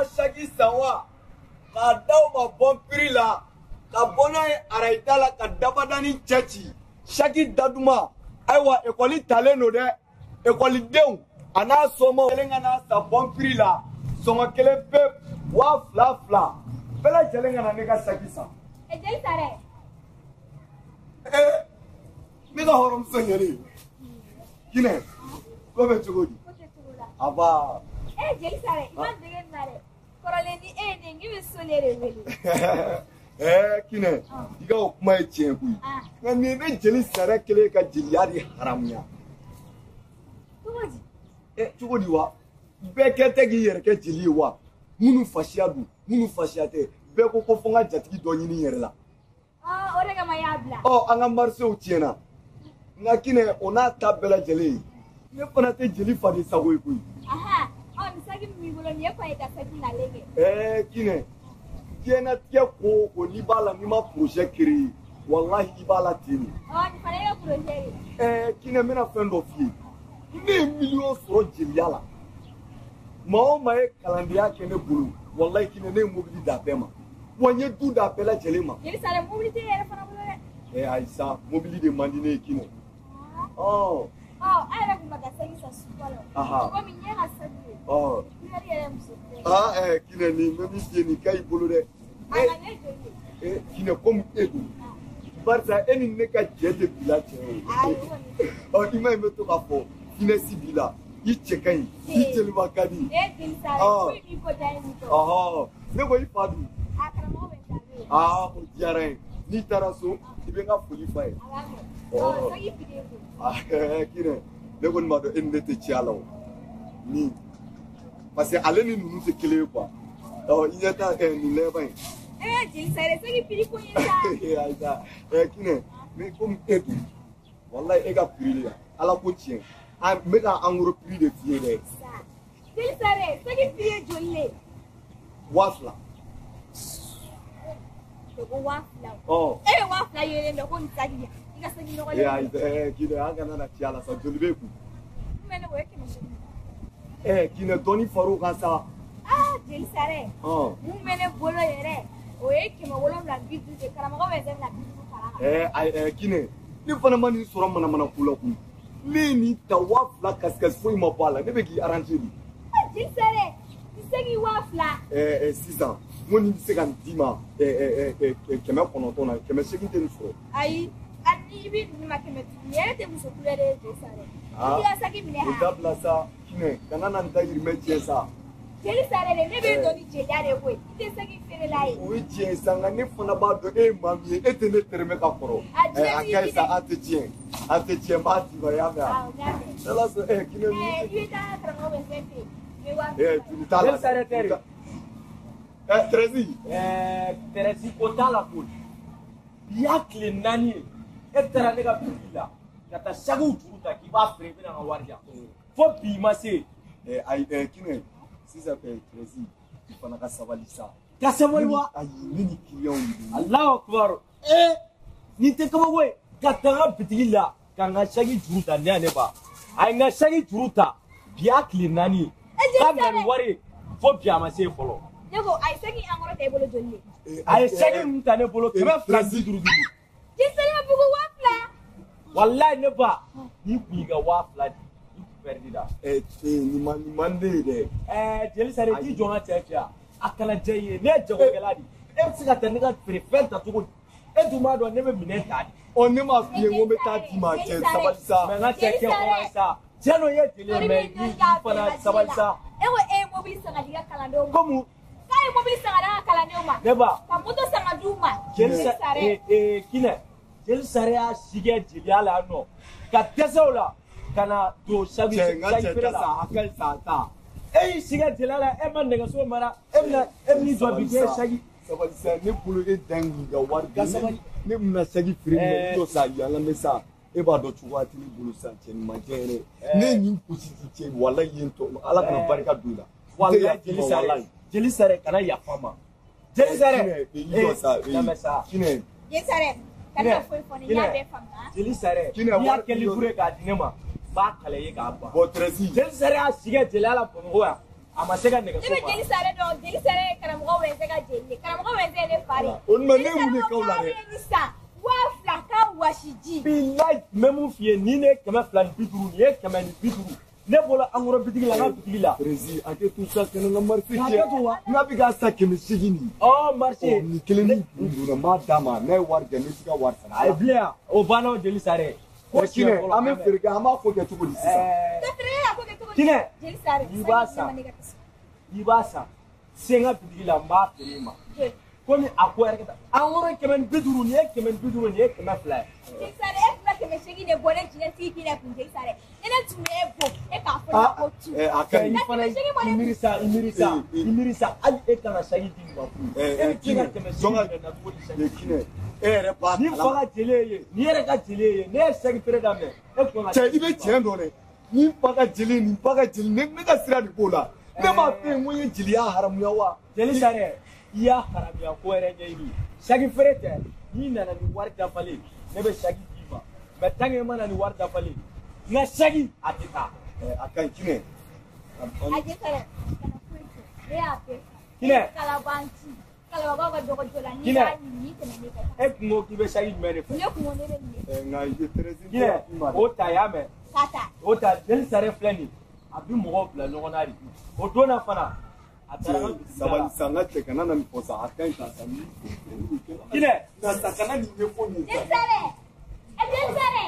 ma saki san wa k'a d'aw ma bon prix la ka bɔ n'a ye arayida la ka dabadani cɛ ci saki daduma ayiwa ekɔli talen don dɛ ekɔlidenw a n'a somɔgɔw kelen ka n'a san bon prix la sɔngɔ kelen pe 2000 2000 bɛɛ lajɛlen ka na ne ka saki san. E jeli sare. Ne ka hɔrɔnmuso ɲɛlen Kinɛ ko bɛ cogo di? Ko tɛ cogo la. Aba. E jeli sare i ma dege nin na dɛ. Kɔrɔlen ni e ye ne ye n k'i bɛ sole de wele. Kinɛ i ka o kuma ye tiɲɛ koyi. Nka nin bɛ jeli sare kelen ka jeliya de haramuya. Cogo di? Cogo di wa? Bɛɛ kɛ tɛ k'i yɛrɛ kɛ jeli ye wa? Minnu fasiya don minnu fasiya tɛ bɛɛ ko ko fo n ka jatigi dɔ ɲini n yɛrɛ la. O de kama i y'a bila. An ka marisew tiɲɛna. Nka Kinɛ o n'a ta bɛɛ lajɛlen ye ne fana tɛ jeli faden sago ye koyi. Nin saki min b'i bolo nin ye fa ye ka saki nalen kɛ. Kinɛ diɲɛnatigɛ ko o ko n'i b'a la n'i ma projet créer walahi i b'a la ten de. Nin fana ye projet ye. Kinɛ n bɛna fɛn dɔ f'i ye ne ye miliyɔn sɔrɔ jeliya la maa o maa ye kalandenya kɛ ne bolo walahi Kinɛ ne ye mobili d'a bɛɛ ma wa n ye du d'a bɛɛ lajɛlen ma. Jeli sare mobili tɛ e yɛrɛ fana bolo dɛ. Ayi sa mobili de man di ne ye Kinɛ. A yɛrɛ kun ma ka saki san sugu la. Komi n ye ka saki ye. Kulɛri yɛrɛ muso filɛ. Kinɛ nin bɛ min f'i ye nin ka ɲi bolo dɛ. A ka ne joli ye. Kinɛ komi e don. Barisa e ni ne ka jɛ tɛ bila cɛ ye. I ma ye n bɛ to k'a fɔ finesse b'i la i cɛ ka ɲi i jeliba ka di. Jeli sare foyi b'i ko diya ye nin kɔ. Ne ko i fa dun. A karamɔgɔ bɛ taa ne ye. O diyara n ye n'i taara so i bɛ n ka foli f'a ye. A b'a mɛn. Saki piri ye koyi. Kinɛ ne kɔni b'a dɔn e ni ne tɛ ciya la o ni parce que ale ni ninnu tɛ kelen ye quoi i ɲɛ t'a nin lɛba in. Jeli sare saki piri ko ye sa. Ayi sa Kinɛ ne komi e don walayi e ka piri de la ala ko tiɲɛ n bɛ ka en gros prix de f'i ye dɛ. Jeli sare saki piri ye joli le? 2000. Ko 2000. E bɛ 2000 yelen dɔn ko nin saki yan. I ka saki nɔgɔlen. Ayi Kinɛ an kana na ciya la sa joli b'e kun? Mun bɛ ne kun o ye 800. Kinɛ dɔɔni far'o kan sa. Jeli sare. Mun bɛ ne bolo yɛrɛ o ye 750 de karamɔgɔ bɛ se na 50 fara kan. Kinɛ ne fana ma nin sɔrɔ manamana ko la koyi. Ne ye nin ta 2000 kasi foyi ma bɔ a la ne bɛ k'i arranger de. Jeli sare i se k'i 2000. Sisan n ko nin bɛ se ka nin d'i ma 900 na 800 tɛ nin sɔrɔ. Ayi hali ni i bɛ nin ma 500 nin yɛrɛ tɛ muso kulɛri ye jeli sare. I ka saki minɛ ha. O dabila sa Kinɛ kana na n dayirimɛ tiɲɛ sa. Jeli sare de ne bɛ dɔn ni jeliya de koyi i tɛ saki feerela ye. O ye tiɲɛ sa nka ne fana b'a dɔn e ye maa min ye e tɛ ne tɛrɛmɛ ka kɔrɔ. A ka ɲi sa an tɛ tiɲɛ an tɛ tiɲɛ n b'a d'i ma i y'a mɛn wa. Ala sɔn Kinɛ. I bɛ taa karamɔgɔ bɛ fɛn fɛ yen. Juru t'a la. Jeli sare tɛ de. Tɛrɛsi. Tɛrɛsi ko t'a la koyi. Bi y'a tile 4 ye e taara ne ka bitigi la ka taa sakiw juru ta k'i b'a feere i bɛna n ka wari di yan fo bi ma se. Ayi Kinɛ sisan Tɛrɛsi i fana ka sabali sa. Ka sabali wa? Ayi ne ni kiliyanw de don. Alahu akibaru nin tɛ kabako ye ka taa n ka bitigi la ka n ka saki juru ta ne ya ne ba a ye n ka saki juru ta bi y'a tile 4 ye k'a bɛna ni wari ye fo bi a ma se fɔlɔ. Ne ko a ye saki en gros ta i bolo joli de? A ye saki ninnu ta ne bolo 255. Jeli sare ma bugu 2000. Walayi ne ba n'i kun y'i ka 2000 di i kun pɛridi la. Nin man ne ye dɛ. Jeli sare t'i jɔ n ka cɛ fɛ yan a kana diya i ye ne ye jagokɛla de ye e bɛ se ka taa ne ka feerefɛn ta cogo di e dun b'a dɔn ne bɛ minɛn ta de. Ne m'a f'i ye n ko n bɛ taa d'i ma cɛ sabali sa. Mɛ n ka cɛ kɛ hɔrɔn ye sa tiɲɛ don i ye jeli ye mɛ i fana sabali sa. E ko e ye mobili san ka di i ka kalandenw ma. Komi. K'a ye mobili san ka d'a ka kalandenw ma. Ne ba. Ka moto san ka d'u ma. Jeli sare Kinɛ jeli sare y'a si kɛ jeliya la yan nɔ ka dɛsɛ o la ka na don saki feere la. A ka ɲi sa ta. E y'i si kɛ jeliya la e ma nɛgɛso mara e bɛna e bɛn'i jɔ bi k'e saki. Sabali sa ne bolo e dan k'i ka wari ka sabali. Ne bɛna saki feere min na i jɔ sa yan lamɛn sa e b'a dɔn cogoya tɛ ne bolo sa cɛ nin ma diya yɛrɛ ne ye nin gosi cɛ walayi ye n tɔ ala kana barika don i la. Walayi jeli sare jeli sare kana yafa ma. Jeli sare i jɔ sa lamɛn sa. Kinɛ. Jeli sare kana foyi fɔ ne y'a bɛɛ faamuya. Jeli sare n'i y'a kɛ livre k'a di ne ma n b'a kala i ye k'a ban. Bon Tɛrɛsi. Jeli sare y'a si kɛ jeliya la Bamakɔ yan. A ma se ka nɛgɛso. Ne bɛ jeli sare dɔn, jeli sare ye karamɔgɔ wɛnse ka jeli ye. Karamɔgɔ wɛnse ye ne fa de. O tuma ne mun de k'aw la dɛ? 2000 ka wasi ji. Bilayi n bɛ mun f'i ye, nin de ye 250, nin ye 150. Ne bɔra an kɔrɔ bitigi la, n ka bitigi la. Prési, a tɛ to sa kana n ka marché tiɲɛ. A tɛ to wa? N ka bi k'a san 800 nin. Ɔ marché. Nin kelen ni donna n b'a d'a ma, n'a ye wari di yan, ne t'i ka wari sara. A ye bilen yan, o banna o jeli sare. Kinɛ, an bɛ feere kɛ, an b'a ko kɛ cogo di sisan? Kinɛ, i b'a san, i b'a san, se n ka bitigi la, n b'a feere i ma. Komi a ko yɛrɛ ka taa, an kɔrɔ 150, nin ye 150, nin ye 200 ye. Jeli sare, e tun bɛ 800 de bɔ ne jinɛtigi k'i la kun jeli sare. Ne ne tun bɛ e bon, e k'a fɔ ne ko tu. A ka ɲi. I fana i miiri sa, i miiri sa, i miiri sa, hali e kan ka saki di nin ma kun. E bɛ se ka 800 minɛ na cogo di saki? Kinɛ, e yɛrɛ b'a kalama. Ni fa ka jeli ye, ni yɛrɛ ka jeli ye, ne ye saki feere daminɛ, e tun ka. Cɛ, i bɛ tiɲɛ dɔn dɛ. Ni fa ka jeli, nin fa ka jeli, ne ka sira de b'o la. Ne m'a fɛ yen ko n ye jeliya haramuya wa? Jeli sare, i y'a haramuya ko yɛrɛ ɲɛɲini. Saki feere tɛ, n'i nana ni wari dafalen, ne bɛ saki d'i ma. Mais tant que i ma na ni wari dafalen, n ka saki a tɛ taa. A ka ɲi Kinɛ. A jeli sare, kana foyi kɛ. Ne y'a bɛɛ san. Kinɛ. Kalabanci. Kalababaw ka dɔgɔ jɔ la. N'i y'a ɲini, n'i tɛmɛ ne kan. E kun ko k'i bɛ saki jumɛn de fɛ? Ne kun ko ne bɛ nin de. Nka i ye Tɛrɛsi. Kinɛ, o ta y'a mɛn. Ka ta. O ta jeli sare filɛ nin ye, a bɛ mɔgɔw bila ɲɔgɔn na de. O don na fana. Sabali sa, n ka cɛ kana na nin fɔ sa, a ka ɲi ka sa. Kinɛ. Nka sa kana nin ɲɛfɔ nin ye. Jeli sare, ɛ jeli sare.